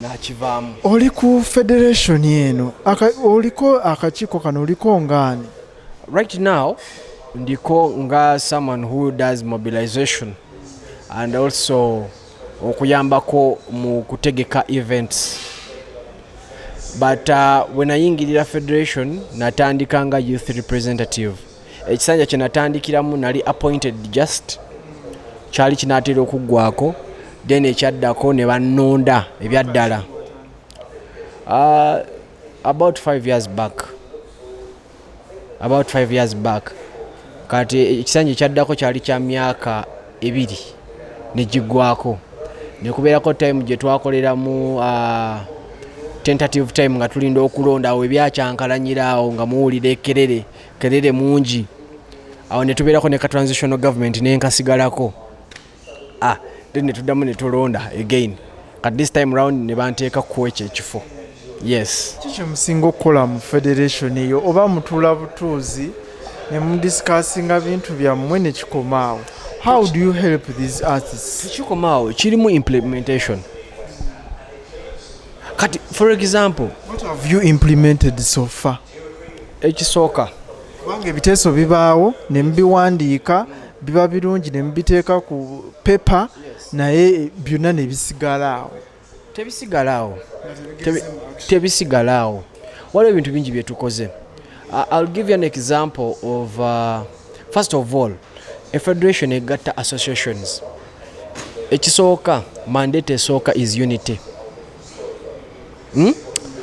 Nakivaamu. Oli ku federation eno, oliko akakiiko kano, oliko ngaani? Right now ndiko nga someone who does mobilization and also okuyambako mu kutegeka events, but wenayingirira federation natandika nga youth representative. Ekisanja kye natandikiramu nali appointed, just kyali kinatera okuggwako, then ekyaddako ne bannonda ebyaddala, about 5 years back, about 5 years back. Kati ekisanja ekyaddako kyali kya myaka 2 negiggwako, nekubeerako time gye twakoleramu tentative time nga tulinda okulonda. Awo ebyakyankalanyira awo nga muwulira ekerere kerere mungi awo, ne tubeerako ne ka transitional government nenkasigalako. Then ne tuddamu ne tulonda again. Kati this time round ne banteeka ku ekyo ekifo, yes. Kiki musinga okukola mu federation eyo, oba mutuula butuuzi ne mudiscussinga bintu byammwe ne kikomaawo? How do you help these artists? Tekikomaawo, kirimu implementation. Kati for example, What have you implemented so far? Ekisooka, Kubanga ebiteeso bibaawo ne mubiwandiika, biba birungi ne mubiteeka ku paper, naye byonna ne bisigala awo. Tebisigala awo. Tebisigala awo. Waliwo ebintu bingi byetukoze. I'll give you an example of, first of all, a federation egatta associations. Ekisooka, mandate esooka is unity,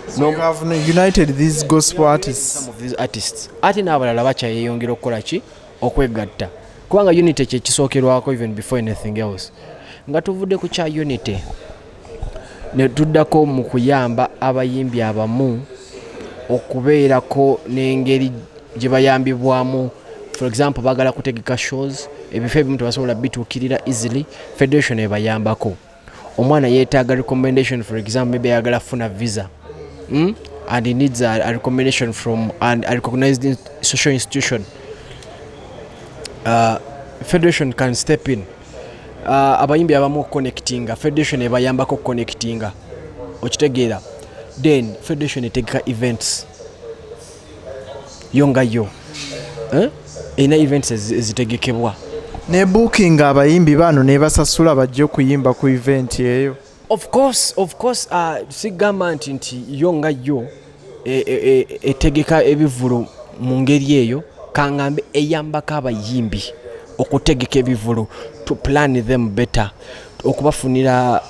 So you have united these gospel artists. Some of these artists, ate n'abalala bakyayeyongera okukola ki? Okwegatta, kubanga unity kyekisookerwako even before anything else. Nga tuvudde ku kya unity, ne tuddako mu kuyamba abayimbi abamu okubeerako n'engeri gye bayambibwamu. For example, baagala kutegeka shows, ebifo ebimu tebasobola bituukirira easily, federation ebayambako. Omwana yeetaaga recommendation, for example, maybe ayagala kufuna visa, And he needs a recommendation from a recognized social institution, federation can step in. Abayimbi abamu connectinga, federation ebayambako connectinga, okitegeera? Then federation etegeka events yo nga yo, eh? Erina events ezitegekebwa. Ne booking abayimbi bano ne basasula bajje okuyimba ku event eyo. Of course, of course. Sigamba nti yo nga yo etegeka ebivulu mu ngeri eyo. Kaŋŋambe eyambako abayimbi okutegeka ebivulu, to plan them better, okubafunira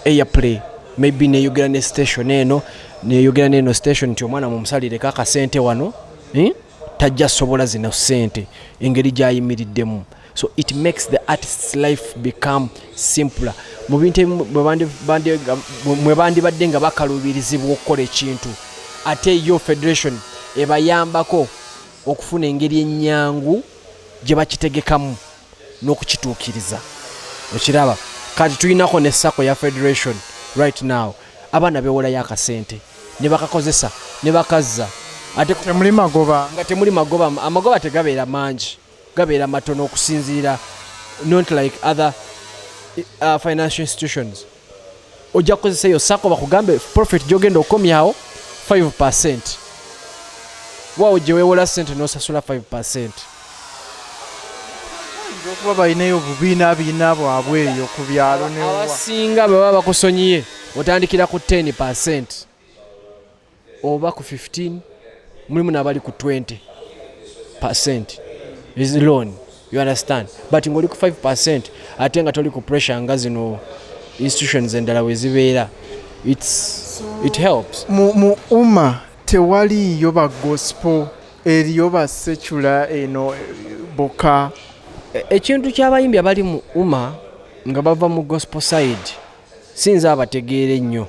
airplay, maybe neyogera ne station eno, neyogera neno station nti omwana mumusalireko akasente wano, eh? Tajja sobola zino sente engeri gyayimiriddemu. So it makes the artist's life become simpler mu bintu ebimu mwe bandibadde nga bakaluubirizibwa okukola ekintu, ate yo federation ebayambako okufuna engeri ennyangu gye bakitegekamu n'okukituukiriza, okiraba? Kati tulinako ne SACCO ya federation. Right now abaana bewolayo akasente ne bakakozesa ne bakazza ate. Temuli magoba. Nga temuli magoba. Amagoba tegabeera mangi, gabeera matono okusinziira, not like other financial institutions. Ojja kukozesa eyo SACCO, bakugambe profit gyogenda okukomyawo 5. Waawo gye weewola sente n'osasula 5. Okuba balinayo obubiina biina bwabwe eyo ku byalo newa. Abasinga bwe baba bakusonyiye, otandikira ku 10 oba ku 15, mulimu n'abali ku 20 is loan, you understand? But ng'oli ku 5, ate nga toli ku pressure nga zino institutions endala we zibeera. It helps. Mu UMA tewaliiyo ba gospel, eriyo ba secular eno bokka? Ekintu ky'abayimbi abali mu UMA nga bava mu gospel side, sinza abategeera ennyo.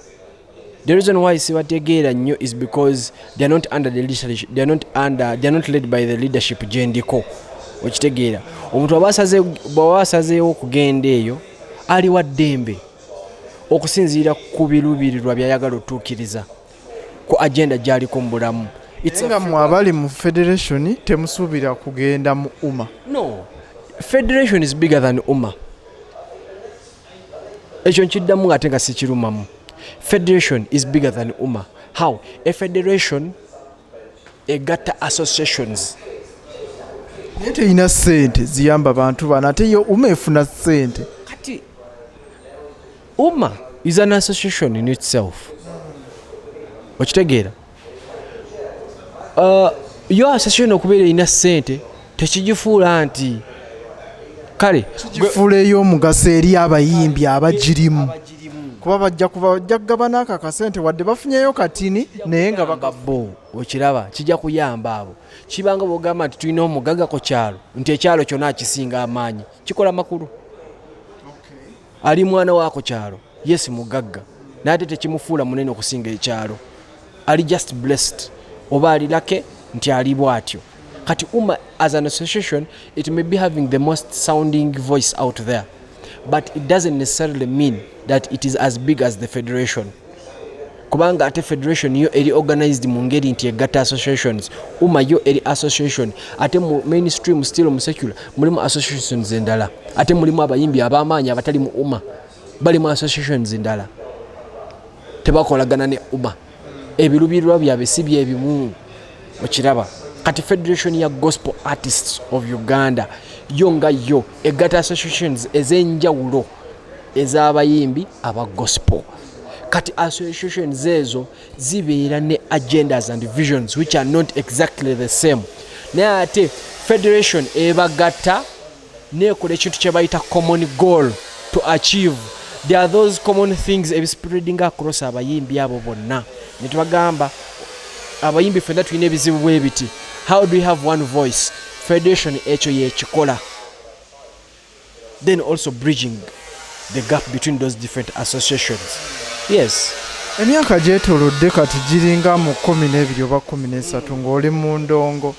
The reason why sibategeera nnyo is because they are not under the leadership, they are not led by the leadership gye ndiko, okitegeera? Omuntu bw'aba asazeewo okugenda eyo, ali wa ddembe okusinziira ku biruubirirwa by'ayagala otuukiriza, ku agenda gy'aliko mu bulamu. Naye nga mwe abali mu federation temusuubira kugenda mu UMA? No, federation is bigger than UMA. Ekyo nkiddamu ate nga sikirumamu. Federation is bigger than UMA. How? A federation egatta associations. Naye terina ssente ziyamba bantu bano, ate yo UMA efuna ssente. Kati UMA is an association in itself, okitegeera? Yo association okubeera erina ssente tekigifuula nti kale Gifuula ey'omugaso eri abayimbi abagirimu, kuba bajja kuba bajja kugabana ako akasente wadde bafunyeyo katini, naye nga bo okiraba, kijja kuyamba abo. Kibanga bwogamba nti tulina omugaga ku kyalo, nti ekyalo kyonna akisinga amaanyi, kikola makulu? Ali mwana wa ku kyalo, yes, mugagga, naye ate tekimufuula munene okusinga ekyalo. Ali just blessed oba ali lucky nti ali bw'atyo. Kati UMA as an association, it may be having the most sounding voice out there, but it doesn't necessarily mean that it is as big as the federation, kubanga ate federation yo eri organized mu ngeri nti egatta associations. UMA yo eri association, ate mu mainstream, still mu secular, mulimu associations endala, ate mulimu abayimbi ab'amaanyi abatali mu UMA, bali mu associations endala, tebakolagana ne UMA, ebirubirirwa byabwe si byebimu, okiraba? Kati Federation ya Gospel Artists of Uganda yo nga yo egatta associations ez'enjawulo ez'abayimbi aba gospel. Kati associations ezo zibeera ne agendas and visions which are not exactly the same, naye ate federation ebagatta nekola ekintu kye bayita common goal to achieve. There are those common things ebispreading across abayimbi abo bonna, netubagamba abayimbi ffenna tulina ebizibu bwe biti, how do we have one voice? Federation ekyo yekikola, then also bridging the gap between those different associations, yes. Emyaka gyetolodde kati giringa mu 12 oba 13 ng'oli mu ndongo.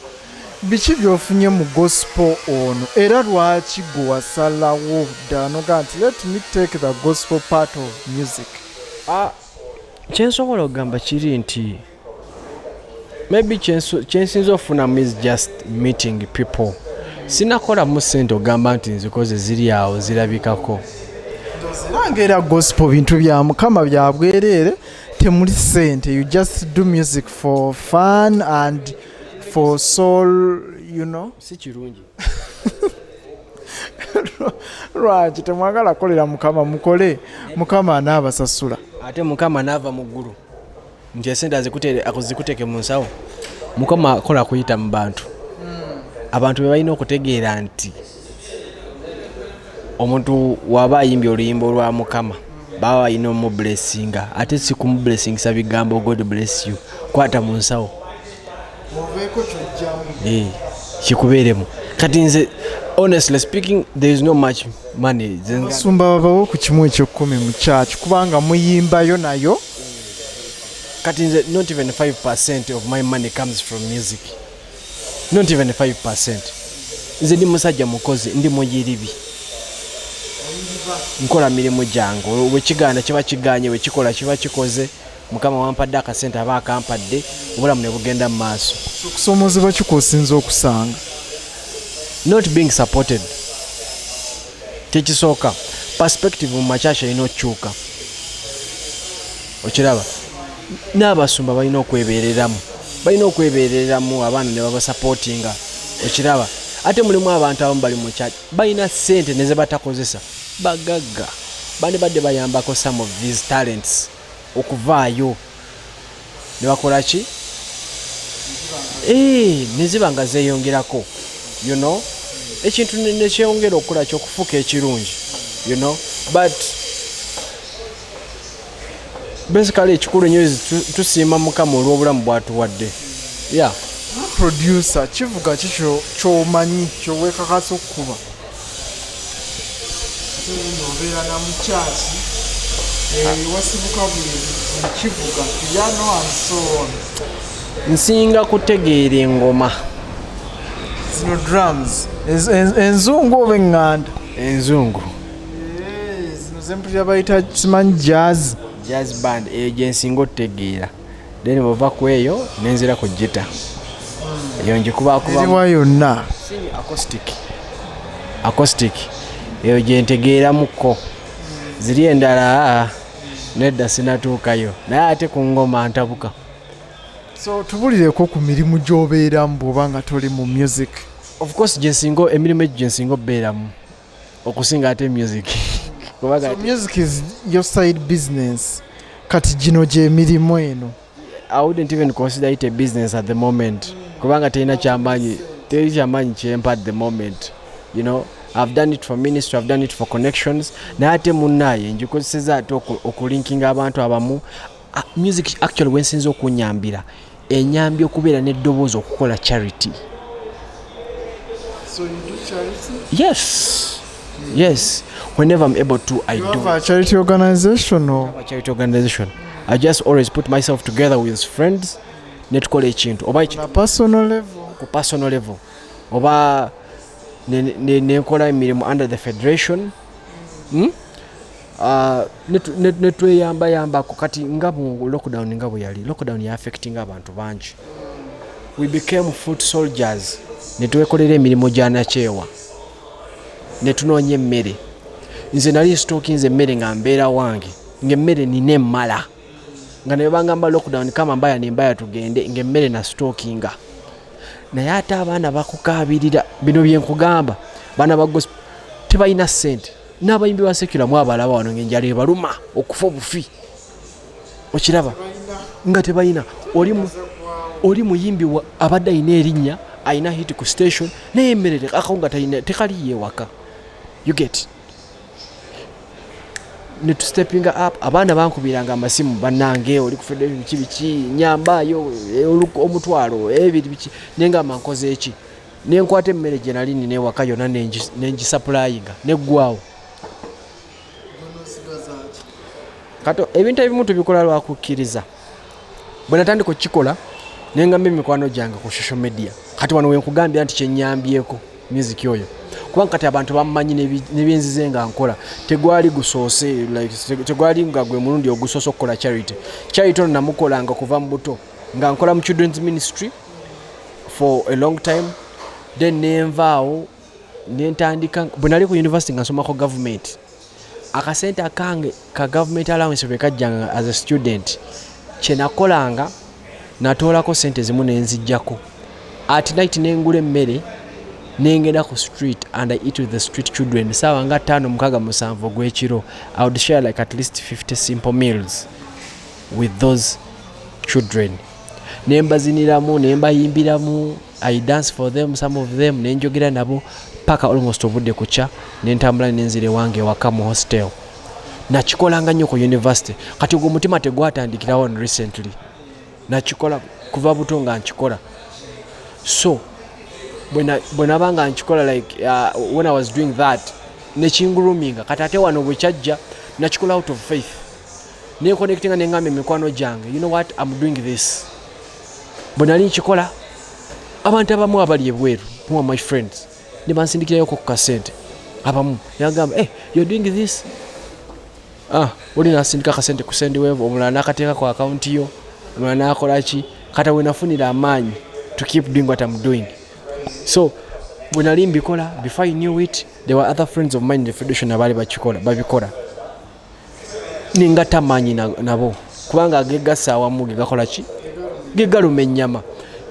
Biki by'ofunye mu gospel ono, era lwaki gwe wasalawo ddala noga nti let me take the gospel part of music? Ah, kyensobola okugamba kiri nti maybe kyensinza okufunamu is just meeting people. Sinakolamu sente ogamba nti nzikoze, ziri awo zirabikako. Era ngaera gospel bintu bya Mukama, bya bwereere, temuli sente. You just do music for fun and for soul. Si kirungi. Lwaki temwagala kukolera Mukama? Mukole, Mukama anaabasasula. Ate Mukama naava mu ggulu nti esente azikuteeke mu nsawo? Mukama akola kuyita mu bantu. Abantu be balina okutegeera nti omuntu waba ayimbye oluyimba olwa Mukama, baba balina omublessinga, ate si kumublessingisa bigambo "God bless you, kwata mu nsawo." Oveeko kyojjamu. Kikubeeremu. Kati nze, honestly speaking, there is no much money. Basumba babawo ku kimu ekyokkumi mu kyaki, kubanga muyimbayo nayo. Kati nze not even 5% of my money comes from music, not even 5%. Nze ndi musajja mukozi, ndi muyiribi, nkola mirimu gyange. Bwekigaana kiba kiganye, bwekikola kiba kikoze. Mukama wampadde akasente aba akampadde, obulamu ne bugenda mu maaso. Okusoomozebwa kikusinza okusanga? Not being supported, kyekisooka. Perspective mu makyaki erina okukyuka, okiraba? N'abasumba balina okwebereramu, balina okwebereramu, abaana ne babasupportinga, okiraba? Ate mulimu abantu abamu bali mu kyaki balina sente ne ze batakozesa, bagagga, bandibadde bayambako some of these talents okuvaayo ne bakola ki. Ne ziba nga zeeyongerako, ekintu nekyeyongera okukola kyokufuuka ekirungi, but basically ekikulu ennyo is tusiima Mukama olw'obulamu bwatuwadde, yeah. Producer, kivuga ki kyomanyi kyoweekakasa okukuba? Obeera na mukyaki, wasibuka buli kivuga, piano and so on. Nsinga kutegeera engoma. Zino drums enzungu oba eŋŋanda? Enzungu. Zino zempulira bayita simanyi jazz. Jazz band, eyo gyensinga otutegeera. Then bwova ku eyo nenzira ku gita, eyo ngikubakuba. Eriwa yonna? Acoustic, acoustic eyo gyentegeeramuko. Ziri endala Nedda, sinatuukayo, naye ate ku ngoma ntabuka. So tubulireko ku mirimu gy'obeeramu bw'oba nga toli mu music. Of course, gyensinga emirimu egyo gyensinga obeeramu okusinga ate music, kubanga So music is your side business, kati gino gyemirimu eno. I wouldn't even consider it a business at the moment, kubanga terina kyamaanyi, teri kyamaanyi kyempa at the moment. I've done it for ministry, I've done it for connections, naye ate munaaye ngikozeseza ate okulinkinga abantu abamu. Ah, music actually wensinza okunyambira, enyambye okubeera n'eddoboozi okukola charity. So you do charity? Yes, whenever I'm able to, I You do. have a charity organization or? A charity organization. I just always put myself together with friends netukola ekintu oba On a personal level? Ku personal level, oba nenkola emirimu under the federation, Netweyambayambako. Kati nga mu lockdown, nga bwe yali lockdown yaffectinga abantu bangi, we became foot soldiers, netwekolera emirimu gya nakyewa, netunoonya emmere. Nze nali stockinze emmere nga mbeera wange, ngaemmere nina emmala, nga ne bangamba lockdown kama mbaya nembaya tugende, ngaemmere na stockinga. Naye ate abaana bakukaabirira bino byenkugamba, baana ba gospel tebalina ssente, n'abayimbi ba secular mwabalaba wano ngaenjala ebaluma okufa obufi, okiraba nga tebalina. Oli muyimbi abadde alina erinnya, alina hit ku station, naye emmere akawunga talina, tekaliyo ewaka. You get netustepinga up. Abaana bankubiranga amasimu, "Bannange, oli ku federation, biki biki, nyambayo 20,000, ebiri biki." Nengamba, "Nkoze eki?" Nenkwata emmere gye nali nina ewaka yonna, nengisaplayinga, neggwawo. Kato ebintu ebimu tubikola lwakukkiriza. Bwe natandika okukikola, nengamba emikwano gyange ku social media. Kati wano wenkugambira nti kyenyambyeko music oyo, kubanga kati abantu bamumanyi nebyenzize nga nkola. Tegwali gusoose, like, tegwali nga gwe mulundi ogusoose okukola charity. Charity ono namukolanga kuva mu buto, nga nkola mu children's ministry for a long time, then nenvaawo nentandika. Bwe nali ku university nga nsomako government, akasente akange ka government allowance bwe kajjanga as a student, kyenakolanga, natoolako sente zimu nenzijjako, at night nengula emmere, nengenda ku street and I eat with the street children. Saawa nga 5, 6, 7 ogw'ekiro, I would share like at least 50 simple meals with those children, nembaziniramu, nembayimbiramu. I dance for them, some of them, nenjogera nabo paka almost obudde kukya, nentambula nenzira ewange ewaka mu hostel. Nakikolanga nnyo ku university. Kati ogwo omutima tegwatandikirawo recently, nakikola kuva buto nga nkikola. So bwe naba nga nkikola, like when I was doing that, nekingroominga. Kati ate wano bwe kyajja, nakikola out of faith, nenconnectinga, nengamba emikwano gyange, "You know what, I'm doing this." Bwe nali nkikola, abantu abamu abali ebweru, who are my friends, ne bansindikirayoko ku kasente. Abamu yagamba, "Hey, you're doing this." Ah, oli nasindika akasente ku Sendwave, omulala nakateeka ku akawunti yo, omulala nakola ki. Kata we nafunira amaanyi to keep doing what I'm doing. So bwe nali mbikola, before I knew it, there were other friends of mine in the federation abaali bakikola, babikola, ningatta amaanyi nabo, kubanga agegassa awamu gegakola ki? Gegaluma ennyama.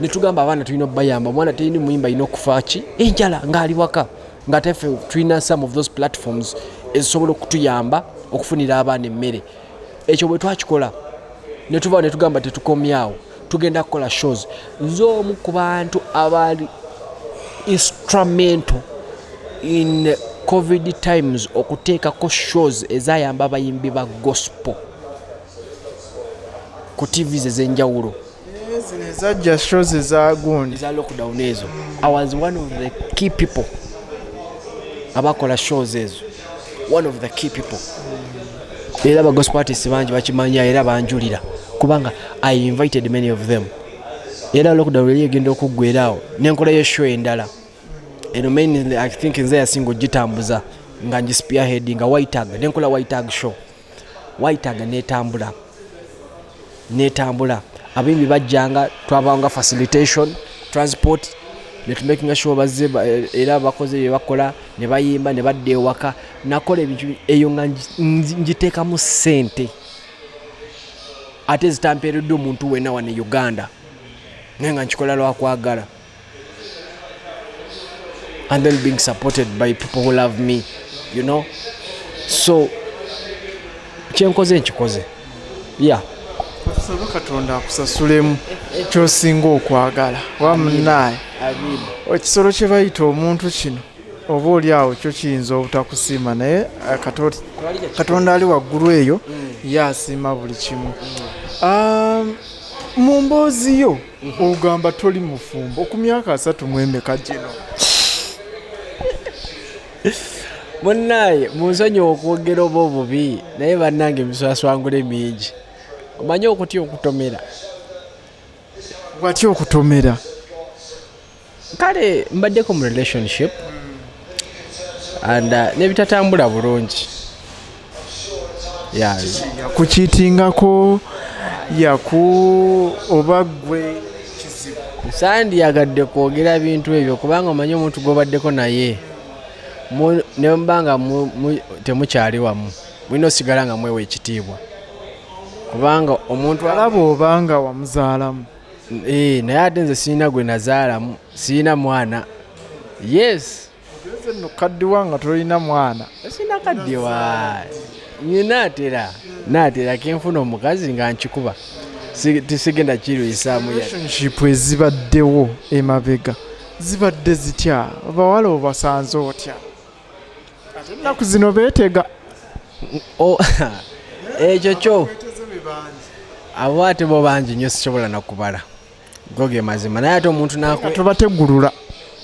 Netugamba abaana tulina okubayamba. Omwana terina muyimba alina okufa ki? Enjala ng'ali waka, nga teffe tulina some of those platforms ezisobola okutuyamba okufunira abaana emmere. Ekyo bwe twakikola, netuva netugamba tetukomyawo, tugenda kukola shows. Nze omu ku bantu abali instrumental in COVID times okuteekako shows ezayamba abayimbi ba gospel ku TVs ez'enjawulo. Zino ezajja, shows eza gundi. Eza lockdown ezo, I was one of the key people abakola shows ezo, one of the key people. Era ba gospel artists bangi bakimanya, era banjulira, kubanga I invited many of them. Era lockdown eri egenda okuggwera nenkolayo show endala. Eno mainly I think nze yasinga ogitambuza, nga ngi spearhead nga whitag, nenkola whitag show. Whitag netambula, netambula, abayimbi bajjanga, twabanga facilitation, transport, netumakinga sure bazze era bakoze bye bakola, ne bayimba ne badda ewaka. Nakola ebintu eyo nga ngiteekamu ssente. Ate zitampeereddwa omuntu wenna wano e Uganda, naye nga nkikola lwakwagala and then being supported by people who love me. So kyenkoze nkikoze, yeah. Tusabe Katonda akusasulemu kyosinga okwagala wamunaaye. Ekisolo kye bayita omuntu kino, oba oli awo kyo kiyinza obutakusiima, naye Katonda ali waggulu eyo ye asiima buli kimu. Mu mboozi yo ogamba toli mufumbo ku myaka 30 emeka gino? Munnaye, munsonyiwa okwogera oba obubi, naye bannange emiswaswangule mingi. Omanyi okutya okutomera? Watya okutomera? Kale mbaddeko mu relationship and nebitatambula bulungi, yeah. Yakukiitingako yaku oba gwe kizibu? Sandiyagadde kwogera bintu ebyo kubanga omanyi omuntu gwobaddeko naye ne muba nga temukyali wamu, mulina osigala nga mwewa ekitiibwa kubanga omuntu alaba obanga wamuzaalamu. Eh, naye ate nze sirina gwe nazaalamu, sirina mwana, yes. Nze nno kaddiwa nga tolina mwana. Sirina kaddiwa, naatera naatera kenfuna omukazi nga nkikuba. Tisigenda kirwisaamu yadde. Relationship ezibaddewo emabega zibadde zitya? Abawala obasanze otya? Ate ennaku zino beetega. Oh, ekyo kyo abo ate bo bangi nnyo, sisobola nakubala, go ge mazima. Naye ate omuntu nakwe Tobategulula?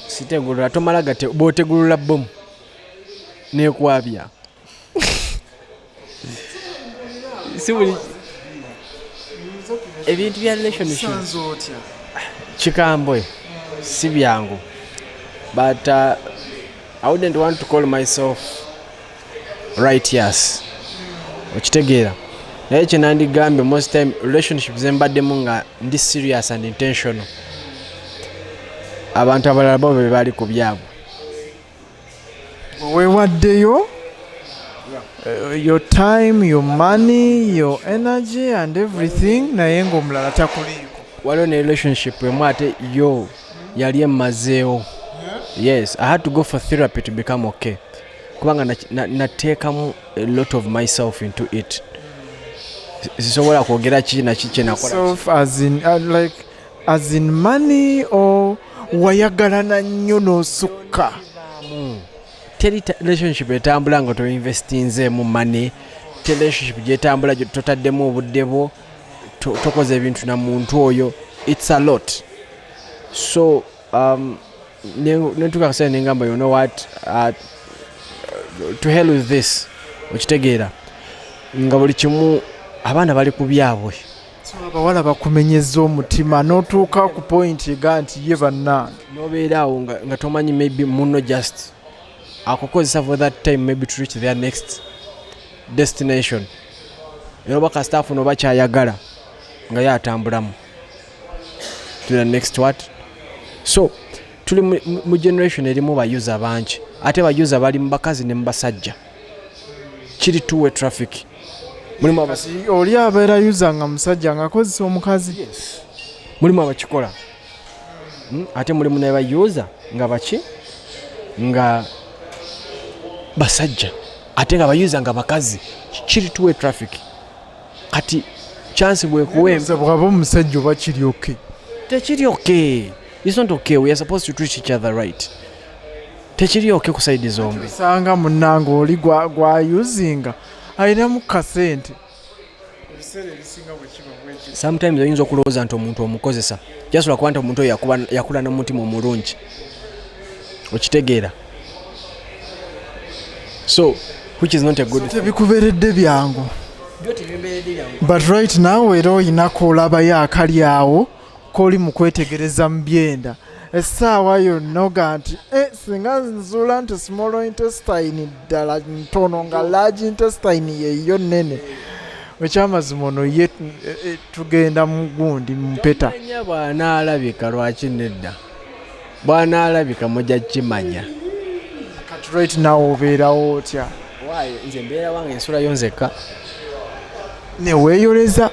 Sitegulula, tomala gate bw'otegulula bomu nekwabya. Si buli ebintu bya relationship Osanze otya? Kikambwe, si byangu, but I wouldn't want to call myself righteous, okitegeera? Naye kyenandigambye, most time relationship zembaddemu nga ndi serious and intentional, abantu abalala bo be bali ku byabwe. Weewaddeyo your time, your money, your energy and everything, naye ng'omulala takuliiko. Waliwo ne relationship emu ate yo yali emazeewo. Yes, I had to go for therapy to become okay, kubanga nateekamu a lot of myself into it. Sisobola kwogera ki naki kyenakola. Self as in like as in money, or wayagalana nnyo n'osukka? Teri relationship etambula nga toinvestinzeemu money. Teri relationship gyetambula totaddemu obudde bwo, tokoze ebintu na muntu oyo. It's a lot. So nentuuka akaseera nengamba, "You know what, to hell with this." Okitegeera nga buli kimu abaana bali ku byabwe. So abawala bakumenyeza omutima n'otuuka ku point ega nti ye bannange. Nobeera awo nga tomanyi, maybe muno just akukozesa for that time, maybe to reach their next destination. Era oba kasita afuna oba kyayagala nga ye atambulamu to the next what. So tuli mu generation erimu ba user bangi, ate ba user bali mu bakazi ne mu basajja. Kiri two-way traffic. Mulimu Oli abeera user nga musajja ng'akozesa omukazi. Mulimu abakikola. Ate mulimu ne ba user nga baki, nga basajja, ate nga ba user nga bakazi. Kiri two-way traffic. Kati chance bwekuwa Bwaba omusajja oba kiri okay? Tekiri okay. It's not okay. We are supposed to treat each other right. Tekiri okay ku side zombi. Osanga munnange oli gwayuzinga alinamu kasente ebiseera ebisinga bwe kiba bwekiti. Sometimes oyinza okulowooza nti omuntu omukozesa just lwakuba nti omuntu oyo yakula n'omutima omulungi, okitegeera? So which is not a good thing. Tebikubeeredde byangu, but right now era oyinako olabayo akali awo koli mu kwetegereza mu byenda essaawa yonna oga nti eh, singa nzuula nti small intestine ddala ntono nga large intestine yeyo nnene, ekyamazima ono ye tugenda mu gundi mu mpeta. Manya bw'anaalabika. Lwaki nedda? Bw'anaalabika mujja kukimanya. Kati right now obeerawo otya? Waayo nze mbeera wange, ensulayo nzekka. Neweeyoleza?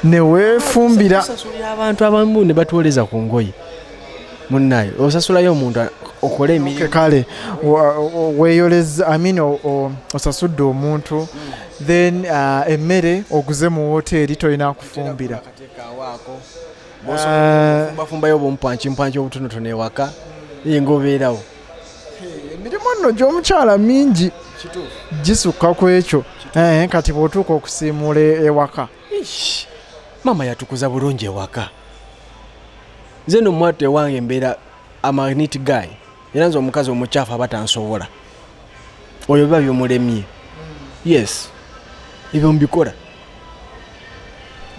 Neweefumbira. Osasulira abantu abamu ne batwoleza ku ngoye. Munnaye, osasulayo omuntu okole emirimu. Kale weeyoleza, I mean, osasudde omuntu, then emmere oguze mu woteeri, tolina kufumbira. Fumbafumbayo obumpwanki mpwanki obutonotono ewaka, ye ngaobeerawo. Emirimu nno gy'omukyala mingi, gisukka ku ekyo. Kati bw'otuuka okusiimuula ewaka? Ish, maama yatukuza bulungi ewaka. Nze no mwatu ewange mbeera am a neat guy, era nze omukazi omukyafu aba tansobola. Oyo biba bimulemye. Yes, ebyo mbikola.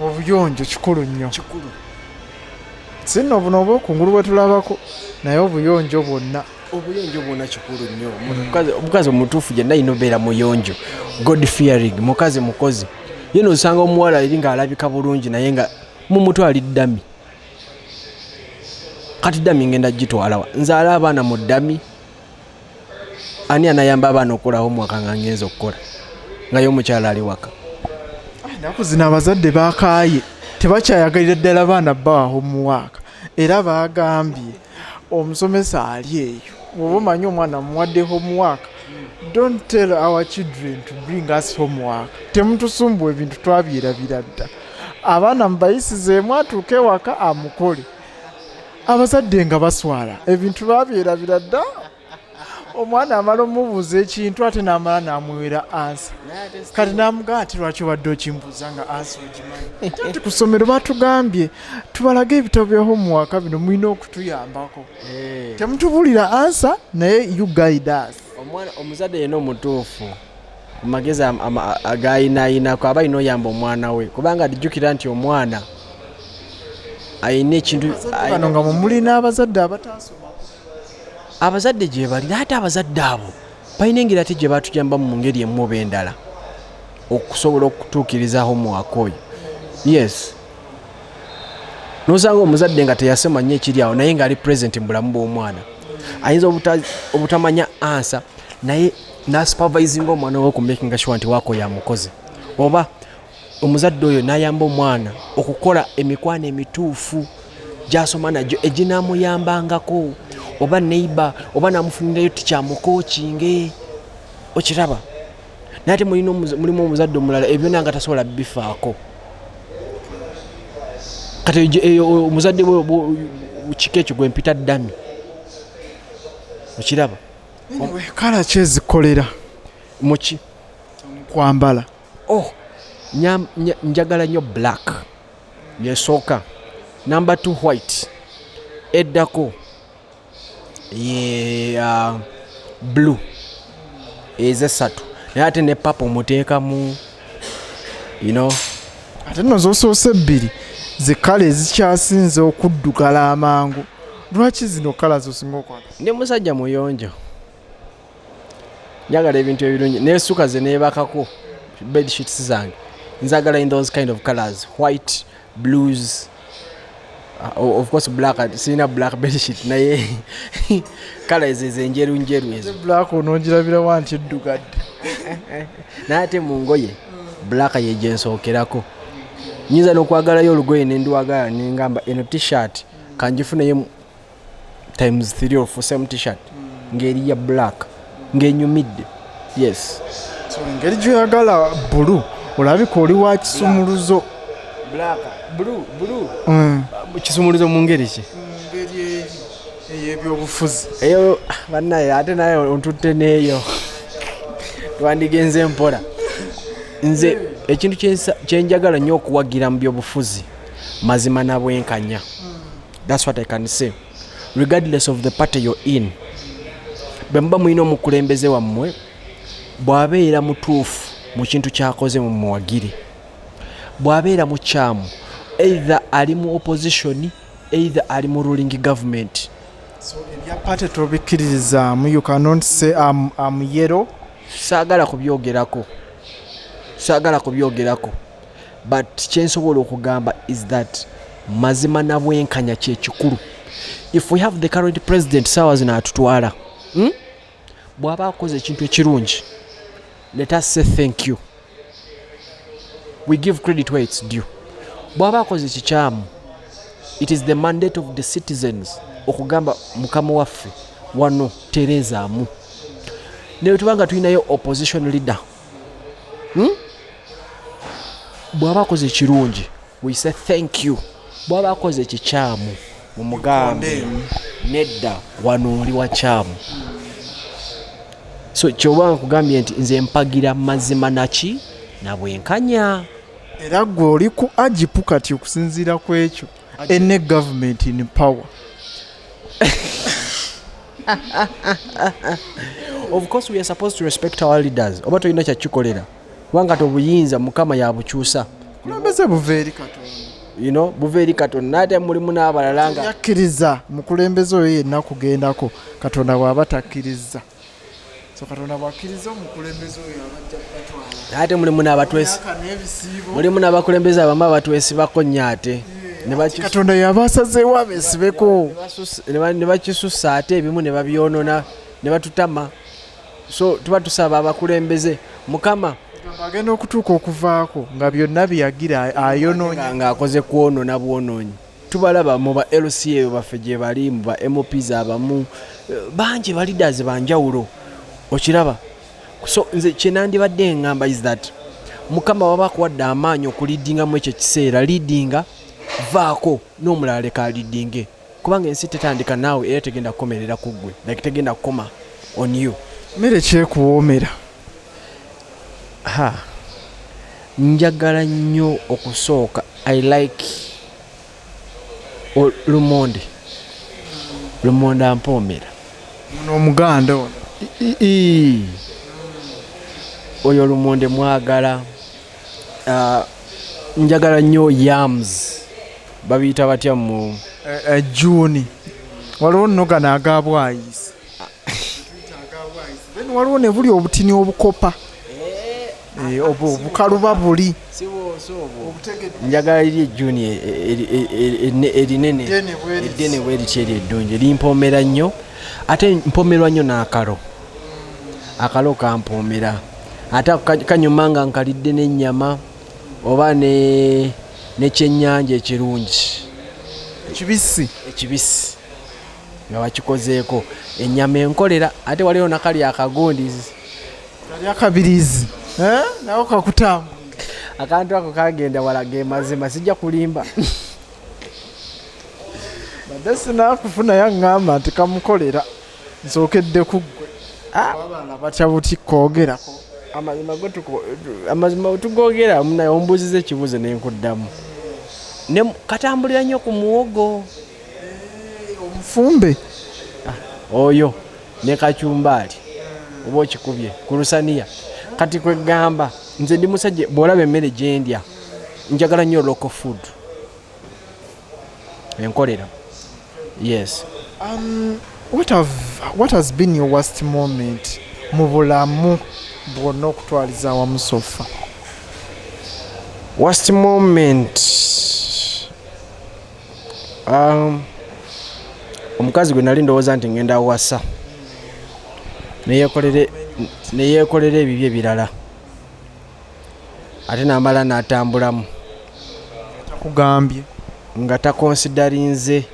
Obuyonjo kikulu nnyo. Kikulu. Sinno buno obwokungulu bwe tulabako, naye obuyonjo bwonna. Obuyonjo bwonna kikulu nnyo. Omukazi omutuufu gyenna alina obeera muyonjo, God fearing, mukazi mukozi. Ye nosanga omuwala eri ng'alabika bulungi, naye nga mumutwe ali dummy. Kati dummy ngenda gitwalawa? Nzaala abaana mu dummy? Ani anayamba abaana okukolaho omwaka nga ngenza okukola, nga ye omukyala ali waka? Ennaku zino abazadde bakaaye, tebakyayagalira ddala baana bawa homework, era bagambye omusomesa ali eyo, bw'oba omanyi omwana muwadde homework, don't tell our children to bring us homework. Temutusumbuwa, ebintu twabyerabira dda. Abaana mubayisizeemu, atuuke ewaka amukole. Abazadde nga baswala, ebintu babyerabira dda. Omwana amala omubuuza ekintu, ate n'amala n'amuwera answer. Kati n'amugamba ati, "Lwaki obadde okimbuuza nga answer ogimanyi?" Nti ku ssomero batugambye tubalage ebitabo bya homework bino, mulina okutuyambako, temutubuulira answer, naye you guide us. Omwana, omuzadde yenna omutuufu ku magezi agayinaayinako aba alina oyamba omwana we, kubanga jjukira nti omwana ayina ekintu. Bano nga mwe mulina abazadde abataasoma. Abazadde gye bali, naye ate abazadde abo balina engeri ate gye batuyambamu mu ngeri emu oba endala okusobola okutuukiriza homework oyo. Yes, nosanga omuzadde nga teyasoma nnyo ekiri awo, naye ng'ali present mu bulamu bw'omwana. Ayinza obutamanya answer, naye nasupervisinga omwana we okumakinga sure nti waako yamukoze, oba omuzadde oyo n'ayamba omwana okukola emikwano emituufu gyasoma nagyo eginamuyambangako, oba neighbor, oba namufunirayo tikyamukokinge. Okiraba? Naye ate mulimu omuzadde omulala ebyona nga tasobola bifaako. Kati eyo omuzadde kika ekyo gwempita dummy. Okiraba? Anyway, colour ki ezikolera? Muki? Kwambala. Oh, njagala nnyo black, yesooka. Number two, white. Eddako ye blue, ezesatu. Naye ate ne purple muteekamu. Ate nno zosoose ebbiri ze colour ezikyasinze okuddugala amangu. Lwaki zino colour zosinga okwagala? Ndi musajja muyonjo, njagala ebintu ebirungi. Nesuka ze neebakako, bed sheets zange nzagala in those kind of colors, white, blues, of course black. Sirina black bed sheet, naye colour ezo ezenjeru njeru ezo. Black onoogirabirawa nti eddugadde? Naye ate mu ngoye black ye gyensookerako. Nyinza n'okwagalayo olugoye nendwagala, nengamba eno T-shirt kangifuneyo times 3 or 4, same T-shirt ng'eri ya black ng'enyumidde. Yes. So engeri gyoyagala blue, olabika oli wa kisumuluzo. Black, blue, blue. Kisumuluzo mu ngeri ki? Ngeri eri ey'ebyobufuzi. Eyo bannaye, ate naye ontutte n'eyo, twandigenze mpola. Nze ekintu kyenjagala nnyo okuwagira mu byobufuzi, mazima na bwenkanya. That's what I can say. Regardless of the party you're in, bwe muba mulina omukulembeze wammwe, bw'abeera mutuufu mu kintu kyakoze, mumuwagire. Bw'abeera mukyamu, either ali mu opposition, either ali mu ruling government. So ebya party tobikkiririzaamu? You cannot say I'm yellow? Saagala kubyogerako, saagala kubyogerako, but kyensobola okugamba is that mazima na bwenkanya kyekikulu. If we have the current president, saawa zino atutwala, Bw'aba akoze ekintu ekirungi, let us say thank you. We give credit where it's due. Bw'aba akoze ekikyamu, it is the mandate of the citizens okugamba mukama waffe, wano terezaamu. Ne tuba nga tulinayo opposition leader, Bw'aba akoze ekirungi, we say thank you. Bw'aba akoze ekikyamu, mumugambe nedda, wano oli wakyamu. So kyoba nkugambye nti nze mpagira mazima naki nabwenkanya. Era gwe oli ku Agip kati okusinziira ku ekyo, ene government in power. Of course we are supposed to respect our leaders. Oba tolina kyakikolera, kubanga tobuyinza, Mukama yabukyusa. Kulembeze buva eri Katonda. Buva eri Katonda, ate mulimu n'abalala nga Yakkiriza mukulembeze oyo yenna kugendako Katonda bw'aba takkiriza. So Katonda bw'akkiriza omukulembeze oyo, abajja kubatwala. Ate mulimu n'abatwesi Myaka n'ebisiibo. Mulimu n'abakulembeze abamu abatwesibako nnyo, ate ne Katonda yaba asazeewo abeesibeko. Ne bakisusa, ate ebimu ne babyonona ne batutama. So tuba tusaba abakulembeze, Mukama Agenda okutuuka okuvaako nga byonna byeyagira ayonoonye. Ng'akoze kwonoona bwonoonyi. Tubalaba mu ba LCA baffe gye bali, mu ba MPs abamu, bangi, ba leaders banjawulo, okiraba. So nze kyenandibadde ngamba is that Mukama waba akuwadde amaanyi okuleadingamu ekyo ekiseera, leadinga, vaako n'omulala leka aleadinge, kubanga ensi tetandika naawe era tegenda kukomerera ku ggwe, like tegenda kukoma on you. Mmere kyekuwoomera? Ha, njagala nnyo okusooka, I like lumonde. Lumonde ampoomera. Ono omuganda ono? Oyo lumonde mwagala. Ah, njagala nnyo yams, babiyita batya mu Juni waliwo nno gano aga bwayisi, then waliwo ne buli obutini obukopa. Obwo obukaluba buli. Njagala eri ejjuni erinene. Eddene bwe liti. Eddene bwe liti, eri eddungi limpoomera nnyo. Ate mpomerwa nnyo n'akalo. Akalo kampoomera, ate ako kanyuma nga nkalidde n'ennyama oba nekyennyanja ekirungi. Kibisi. Ekibisi nga bakikozeeko ennyama enkolera. Ate waliwo nakali akagundi. Kali akabirizi. Eh? Nawo kakutambula. Akantu ako kagenda wala, ge mazima, sijja kulimba. Badde sinakufuna yaŋŋamba nti kamukolera, nsookedde ku ggwe. Abalala batya buti koogerako. Amazima tugogera naye ombuuziza ekibuuzo nenkuddamu. Ne katambulira nnyo ku muwogo. Omufumbe. Oyo ne kacumbaali oba okikubye ku lusaniya. Kati kwegamba nze ndi musajja, bw'olaba emmere gyendya, njagala nnyo local food enkolera, yes. What has been your worst moment mu bulamu bwonna okutwaliza awamu so far? Worst moment, omukazi gwe nali ndowooza nti ngenda wasa neyekolera ebibi ebirala, ate namala n'atambulamu. Takugambye? Nga taconsiderinze.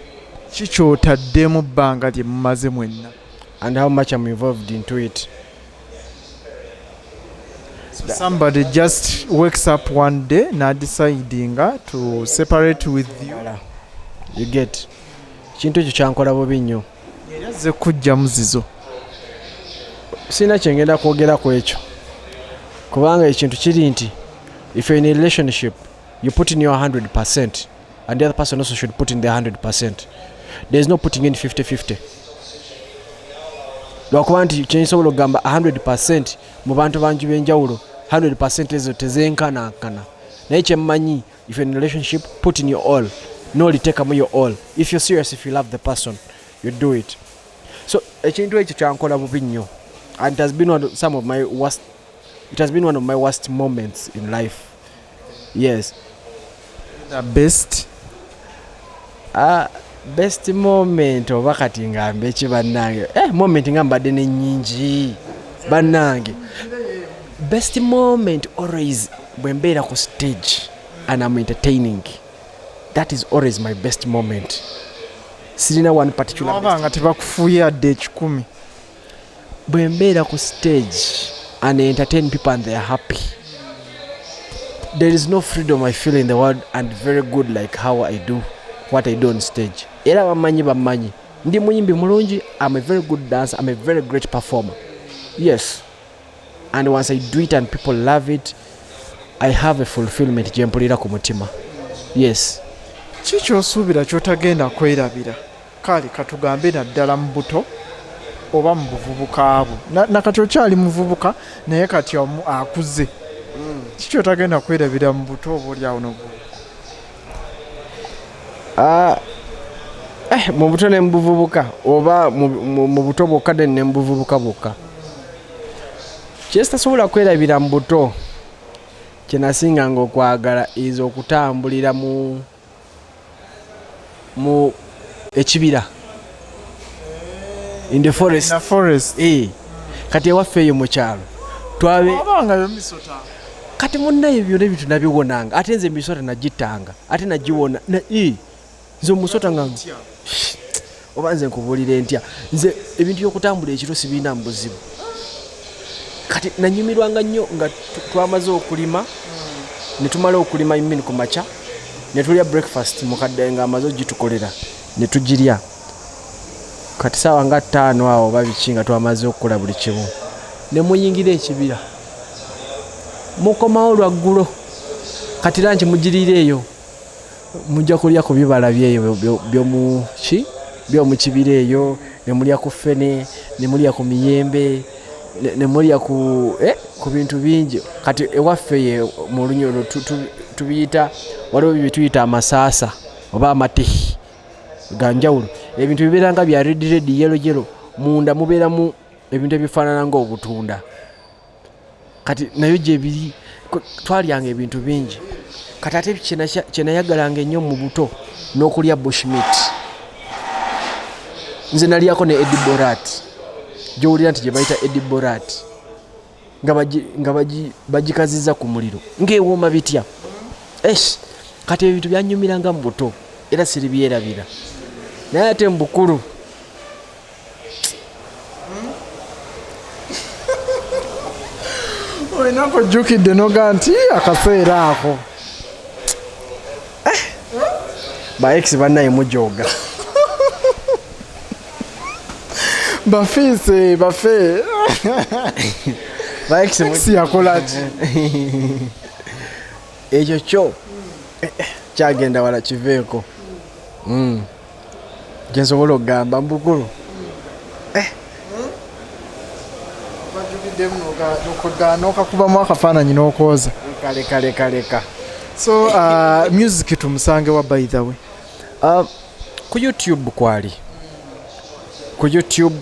Ki kyotaddemu bbanga lye mumaze mwenna? And how much I'm involved into it. So somebody just wakes up one day nadecidinga to separate with you. You get? Ekintu ekyo kyankola bubi nnyo. Era azze kujja muzizo? Sirina kyengenda kwogera ku ekyo, kubanga ekintu kiri nti if you're in a relationship, you put in your 100% and the other person also should put in their 100%. There is no putting in 50-50, lwakuba nti kyensobola okugamba 100% mu bantu bangi b'enjawulo, 100% ezo tezenkanankana. Naye kyemmanyi, if you're in a relationship, put in your all, noliteekamu your all. If you're serious, if you love the person, you do it. So ekintu ekyo kyankola bubi nnyo, and it has been one of, some of my worst it has been one of my worst moments in life, yes. The best? Best moment oba kati ngambe eki bannange? Moment nga mbadde nennyingi bannange. Best moment always Bwe mbeera ku stage and I'm entertaining, that is always my best moment. Sirina one particular Waba nga tebakufuuye yadde 100. Bwe mbeera ku stage and entertain people and they are happy, there is no freedom I feel in the world and very good like how I do what I do on stage. Era bamanyi ndi muyimbi mulungi. I'm a very good dancer, I'm a very great performer, yes. And once I do it and people love it, I have a fulfillment gye mpulira ku mutima, yes. Ki kyosuubira kyotagenda kwerabira? Kale katugambe naddala mu buto oba mu buvubuka bwo. Nakati okyali muvubuka, naye kati akuze. Ki kyotagenda kwerabira mu buto oba oliawo nobuvubuka? Mu buto ne mu buvubuka, oba mu buto bwokka then ne mu buvubuka bwokka, kyesitasobola kwerabira mu buto kyenasinganga okwagala is okutambulira mu ekibira, in the forest. Na forest. Kati ewaffe eyo mu kyalo twabe Wabangayo misota? Kati munnaye byonna ebintu nabiwonanga, ate nze emisota nagittanga, ate nagiwona nze omusota nga oba nze nkubuulira entya, nze ebintu byokutambula ekiro sibiina mu buzibu. Kati nanyumirwanga nnyo nga twamaze okulima, ne tumala okulima imini ku makya, ne tulya breakfast, mukadde nga amaze ogitukolera ne tugirya. Kati saawa nga 5 awo oba biki, nga twamaze okukola buli kimu, ne muyingira ekibira, mukomawo lwaggulo. Kati lunch mugiriira eyo, mujja kulya ku bibala byeyo byomu ki byomukibira eyo, ne mulya ku ffene, ne mulya ku miyembe, ne mulya ku bintu bingi. Kati ewaffe ye mu Lunyoro tubiyita, waliwo bye tuyita amasaasa oba amatehi ganjawulo. Ebintu bibeera nga bya red red, yellow yellow, munda mubeeramu ebintu ebifaanana ng'obutunda. Kati nayo gyebiri, twalyanga ebintu bingi. Kati ate kyenayagalanga ennyo mu buto n'okulya bushmeat. Nze nalyako ne edible rat, gyowulira nti gye bayita edible rat, nga bagikaziza ku muliro ng'ewooma bitya. Esh, kati ebintu byanyumiranga mu buto era siribyerabira, naye ate mu bukulu Olina kujjukidde noga nti akaseera ako. Ba ex bannaye mujoga. Bafiise bafe. Ba ex. Ex yakola ki? Ekyo kyo kyagenda wala, kiveeko. Gyensobola okugamba mu bukulu. Bajjukiddemu nokakubamu akafaananyi n'okwoza. Kaleka leka leka. So music tumusange wa, by the way? Ku YouTube, kwali ku YouTube,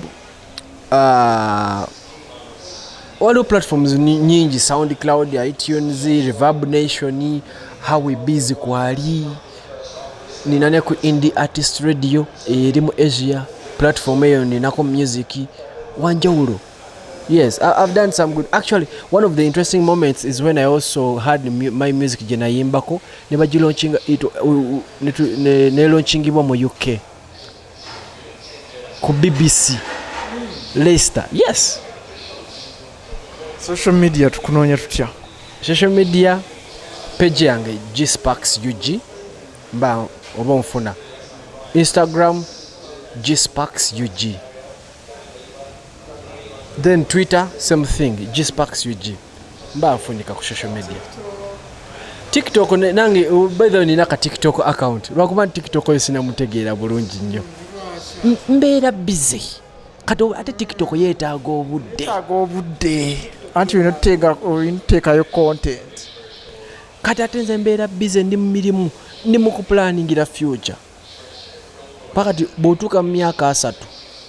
waliwo platforms nyingi, SoundCloud, iTunes, Reverb Nation, Howie Biz kwali, nina ne ku Indie Artist Radio eri mu Asia, platform eyo ninako music wanjawulo. Yes, I've done some good. Actually, one of the interesting moments is when I also had my music gye nayimbako ne bagilaunchinga ne launchingibwa mu UK ku BBC Leicester. Yes. Social media tukunoonya tutya? Social media page yange Gsparks UG, mba oba onfuna. Instagram Gsparks UG, then Twitter same thing, Gsparks UG, mba nfunika ku social media. TikTok nange by the way nina ka TikTok account, lwakuba nti TikTok oyo sinamutegeera bulungi nnyo. Mbeera busy kati ate TikTok yeetaaga obudde. Taaga obudde, anti olina oteekayo content. Kati ate nze mbeera busy, ndi mu mirimu, ndi mu kuplanningira future. Paka ti bw'otuuka mu myaka 30,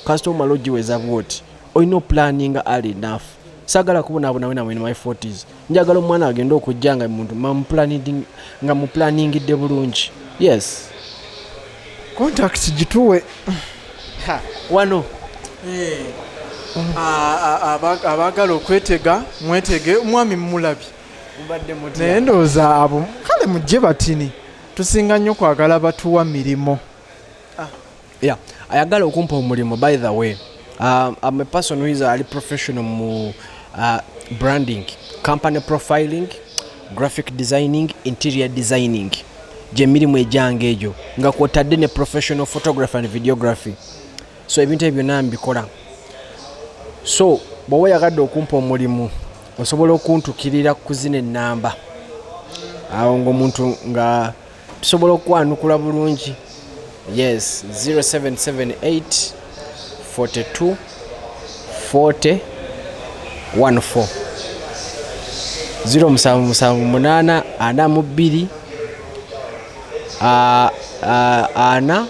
kasita omala ogiweza bwoti, olina oplanninga early enough. Saagala kubonaabona when I'm in my 40s. Njagala omwana agende okujja nga muntu nga muplanningidde bulungi, yes. Contact gituwe. Wano. Abaagala okwetega mwetege, omwami mumulabye. Naye ndowooza abo kale mujje batini, tusinga nnyo kwagala batuwa mirimu. Yeah, ayagala okumpa omulimu, by the way, I'm a person who is ali professional mu branding, company profiling, graphic designing, interior designing. Gyemirimu egyange egyo, nga kwotadde ne professional photography and videography. So ebintu ebyo byonna mbikola. So bw'oba oyagadde okumpa omulimu, osobola okuntukirira ku zino ennamba awo, ngaomuntu nga tusobola okwanukula bulungi. Yes, 0778 42 40 14, 0778 42 4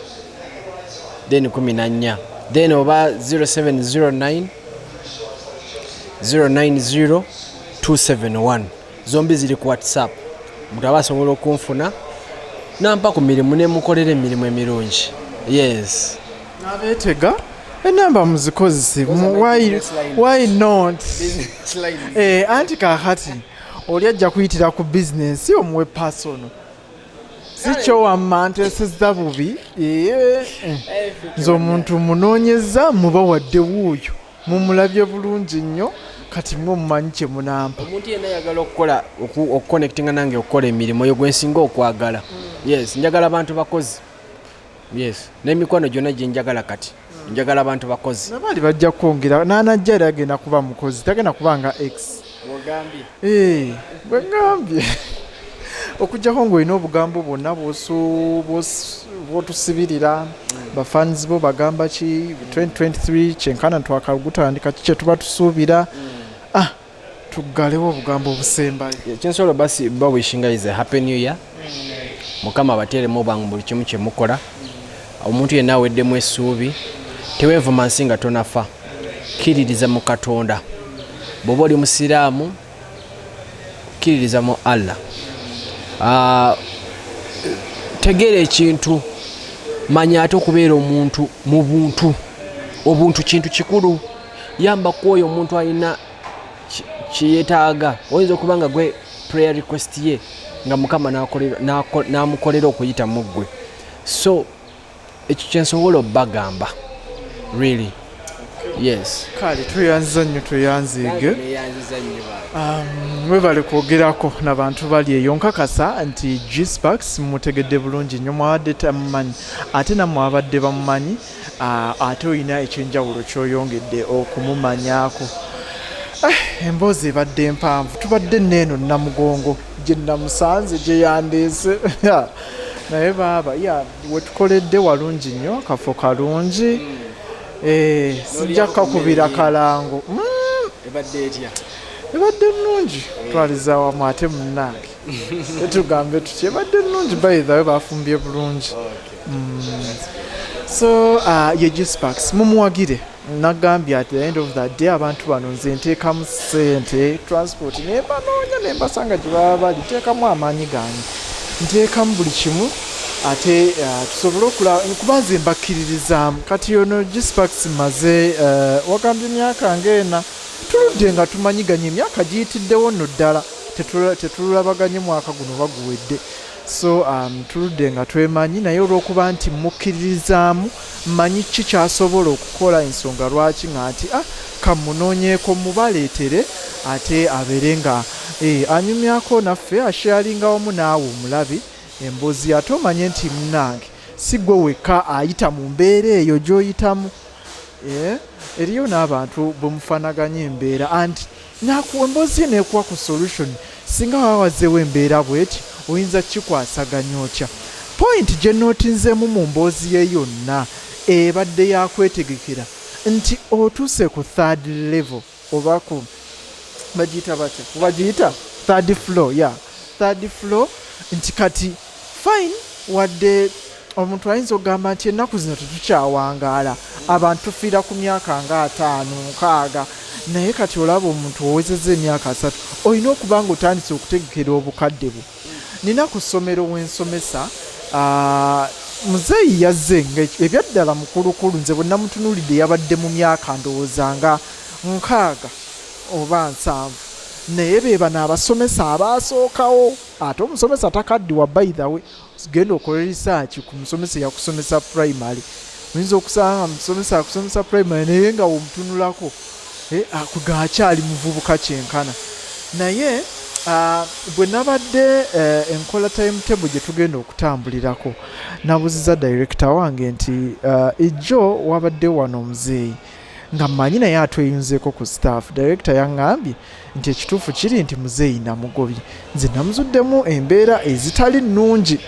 then 14, then oba 0709 090 271. Zombi ziri ku WhatsApp. Omuntu aba asobola okunfuna nampa ku mirimu, nemukolera emirimu emirungi. Yes. Abeetega enamba muzikozese. Why not? Anti kakati oli ajja kuyitira ku bizinensi, omuwe personal, si kyo? Wamma nteesezza bubi. Nze omuntu munoonyeza, muba wadde wuuyo mumulabye bulungi nnyo. Kati mwe mumanyi kye munampa. Omuntu yenna ayagala okukola okuconnectinga nange, okukola emirimu, oyo gwensinga okwagala. Yes, njagala abantu bakozi. Yes, n'emikwano gyonna gyenjagala, kati njagala abantu bakozi. Nabaali bajja kwongera nanajja, era agenda kuba mukozi, tagenda kuba nga ex. Bwogambye. Bwe ngambye, okugjako ng'olina obugambo bwonna bw'otusibirira bafans bo, bagamba ki 2023 kyenkana twakagutandika, ki kye tuba tusuubira? Ah, tuggalewo obugambo obusembayo. Kyensobola basi bawishinga is a happy new year. Mukama abateeremu obwangu buli kimu kyemukola. Omuntu yenna aweddemu essuubi, teweevuma nsi nga tonafa. Kkiririza mu Katonda. Bw'oba oli musiraamu, kkiririza mu Allah. Tegeera ekintu, manya ate okubeera omuntu mu buntu. Obuntu kintu kikulu. Yamba ku oyo omuntu alina kyeyetaaga. Oyinza okuba nga gwe prayer request ye, nga Mukama n'amukolera okuyita mu ggwe. So ekyo kyensobola obbagamba, really. Yes. Kale tweyanziza nnyo, tweyanziige. Neyanziza nnyo. Mwebale kwogerako nabantu bali eyo. Nkakasa nti Gsparks mutegedde bulungi nnyo, mwabadde tamumanyi, ate nammwe abadde bamumanyi, ate olina ekyenjawulo kyoyongedde okumumanyako. Emboozi ebadde mpanvu. Tubadde neeno Namugongo gye namusanze, gye yandeese, naye baaba ya wetukoledde walungi nnyo, kafo kalungi. Sijja kakubira kalango. Ebadde etya? Ebadde nnungi, twaliza wamu. Ate munnange, etugambe tutya, ebadde nnungi. By the way, bafumbye bulungi. So ye Gsparks, mumuwagire. Nagambye, at the end of the day, abantu bano nze nteekamu ssente, transport, nembanoonya nembasanga gye baba bali. Nteekamu amaanyi gange, nteekamu buli kimu, ate tusobole okula, kuba nze mbakkiririzaamu. Kati ono Gsparks maze wagambye emyaka ng'ena tuludde nga tumanyiganye, emyaka giyitiddewo nno ddala, tetulabaganye mwaka guno baguwedde. So tuludde nga twemanyi, naye olw'okuba nti mukkiririzaamu, mmanyi ki kyasobola okukola, ensonga lwaki nga nti kamunoonyeeko mubaleetere, ate abeere nga anyumyako naffe, asharinga wamu naawe omulabi emboozi, ate omanye nti munnange si gwe wekka ayita mu mbeera eyo gy'oyitamu. Eriyo n'abantu bwemufaanaganya embeera, anti nakuwa emboozi ye nekuwa ku solution. Singa wawazeewo embeera bweti, oyinza kikwasaganya otya? Point gye nootinzeemu mu mboozi ye yonna ebadde yakwetegekera nti otuuse ku third level, oba ku bagiyita batya, bagiyita third floor ya, yeah, third floor, nti kati fine, wadde omuntu ayinza okugamba nti ennaku zino tetukyawangaala, abantu tufiira ku myaka nga 50, 60, naye kati olaba omuntu owezezza emyaka 30, olina okuba nga otandise okutegekera obukadde bwo. Nina ku ssomero wensomesa, muzeeyi yazze nga ebyaddala mukulukulu. Nze bwe namutunuulidde, yabadde mu myaka ndowooza nga 60 oba 70. Naye be bano abasomesa abaasookawo. Ate omusomesa takaddiwa. By the way, genda okole research ku musomesa eyakusomesa primary. Oyinza okusanga musomesa akusomesa primary naye nga womutunulako akuga akyali muvubuka kyenkana. Naye bwe nabadde enkola timetable gye tugenda okutambulirako, nabuziza director wange nti ejjo wabadde wano omuzeeyi nga mmanyi naye atweyunzeeko ku staff. Director yaŋŋambye nti ekituufu kiri nti muzeeyi namugobye, nze namuzuddemu embeera ezitali nnungi.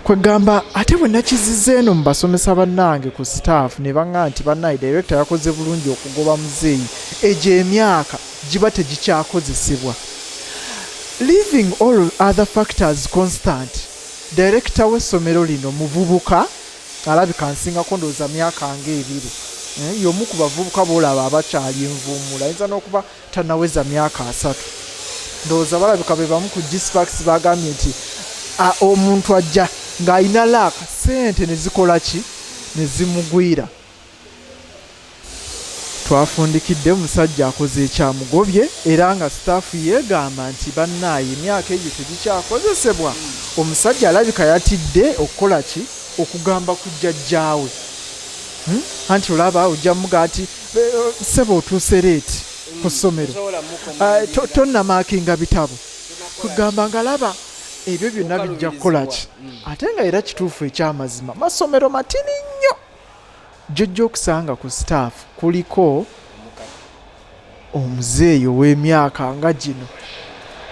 Kwegamba ate bwe nakiziza eno mu basomesa bannange ku staff ne baŋŋamba nti bannaye, director yakoze bulungi okugoba muzeeyi, egyo emyaka giba tegikyakozesebwa. Leaving all other factors constant, director w'essomero lino muvubuka, alabika nsingako ndowooza myaka nga 2. Y'omu ku bavubuka boolaba abakyali envuumula, ayinza n'okuba tanaweza myaka 30 ndowooza. Balabika be bamu ku Gsparks bagambye nti omuntu ajja ng'alina laaka sente ne zikola ki, ne zimugwira. Twafundikidde omusajja akoze ekyamugobye, era nga staff yeegamba nti bannaaye, emyaka egyo tegikyakozesebwa. Omusajja alabika yatidde okukola ki, okugamba ku jjajjaawe. Anti olaba ojja muga nti, "Ssebo, otuuse late ku ssomero, tonnamaakinga bitabo." Kugamba nga laba ebyo byonna bijja kukola ki, ate nga era kituufu ekyamazima masomero matini nnyo gyojja okusanga ku staff kuliko omuzeeyi ow'emyaka nga gino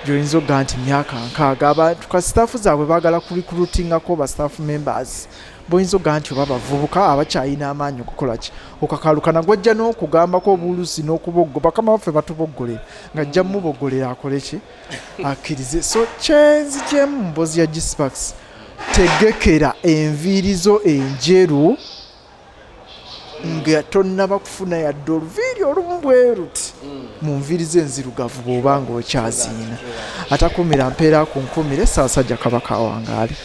gyoyinza okugaa nti myaka 60. Abantu ka staff zaabwe baagala kurecruitingako ba staff members boyinza okugaa nti oba bavubuka abakyalina amaanyi okukola ki, okakalukana gwajja n'okugambako obulusi n'okuboggo. Bakama baffe batuboggolera nga ajja muboggolera akole ki, akkirize. So kyenzigyemu mu mboozi ya Gsparks, tegekera enviiri zo enjeru nga tonnaba kufuna yadde oluviiri olumu bwe ruti mu nviiri ze enzirugavu bw'oba nga okyaziina. Atakumira mpeera akunkumire. Ssaabasajja Kabaka awangaale.